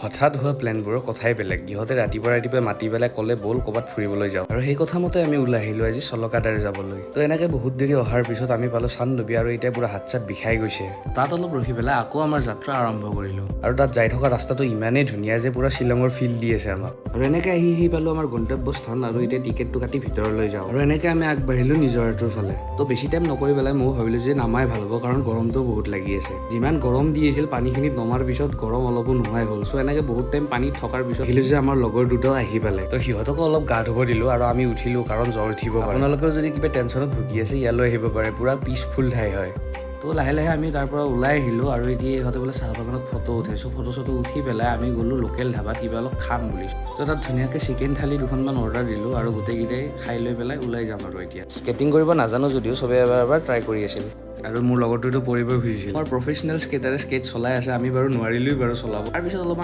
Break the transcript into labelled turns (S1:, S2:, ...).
S1: হঠাৎ হোৱা প্লেনবোৰৰ কথাই বেলেগ। ইহঁতে ৰাতিপুৱা ৰাতিপুৱাই মাতি পেলাই ক'লে, ব'ল ক'ৰবাত ফুৰিবলৈ যাওঁ। আৰু সেই কথা মতে আমি ওলাই আহিলোঁ আজি চলকাদাৰে যাবলৈ। তো এনেকৈ বহুত দেৰি অহাৰ পিছত আমি পালোঁ চানডুবি আৰু এতিয়া পূৰা হাত চাত বিষাই গৈছে। তাত অলপ ৰখি পেলাই আকৌ আমাৰ যাত্ৰা আৰম্ভ কৰিলোঁ আৰু তাত যাই থকা ৰাস্তাটো ইমানেই ধুনীয়া যে পূৰা শ্বিলঙৰ ফিল দি আছে আমাক। আৰু এনেকৈ আহি আহি পালোঁ আমাৰ গন্তব্যস্থান আৰু এতিয়া টিকেটটো কাটি ভিতৰলৈ যাওঁ। আৰু এনেকৈ আমি আগবাঢ়িলোঁ নিজৰাটোৰ ফালে। তো বেছি টাইম নকৰি পেলাই ময়ো ভাবিলোঁ যে নামাই ভাল হ'ব, কাৰণ গৰমটোও বহুত লাগি আছে। যিমান গৰম দি আছিল, পানীখিনিত নমাৰ পিছত গৰম অলপো নোহোৱাই হ'ল। চ' এনেকৈ বহুত টাইম পানীত থকাৰ পিছত দেখিলোঁ যে আমাৰ লগৰ দুটাও আহি পালে। তো সিহঁতকো অলপ গা ধুব দিলোঁ আৰু আমি উঠিলোঁ, কাৰণ জ্বৰ উঠিব পাৰে। আপোনালোকেও যদি কিবা টেনশ্যনত ভুগি আছে, ইয়ালৈ আহিব পাৰে, পূৰা পিচফুল ঠাই হয়। তো লাহে লাহে আমি তাৰ পৰা ওলাই আহিলোঁ আৰু এতিয়া ইহঁতে বোলে চাহ বাগানত ফটো উঠাইছোঁ। ফটো চটো উঠি পেলাই আমি গ'লোঁ লোকেল ধাবাত কিবা অলপ খাম বুলি। তো তাত ধুনীয়াকৈ চিকেন থালি দুখনমান অৰ্ডাৰ দিলোঁ আৰু গোটেইকেইটাই খাই লৈ পেলাই ওলাই যাম। আৰু এতিয়া স্কেটিং কৰিব নাজানো যদিও চবে এবাৰ এবাৰ ট্ৰাই কৰি আছিল আৰু মোৰ লগৰটোতো পৰিবই খুজিছিল। আমাৰ প্ৰফেচনেল স্কেটাৰে স্কেট চলাই আছে, আমি বাৰু নোৱাৰিলোৱেই বাৰু চলাব। তাৰপিছত অলপমান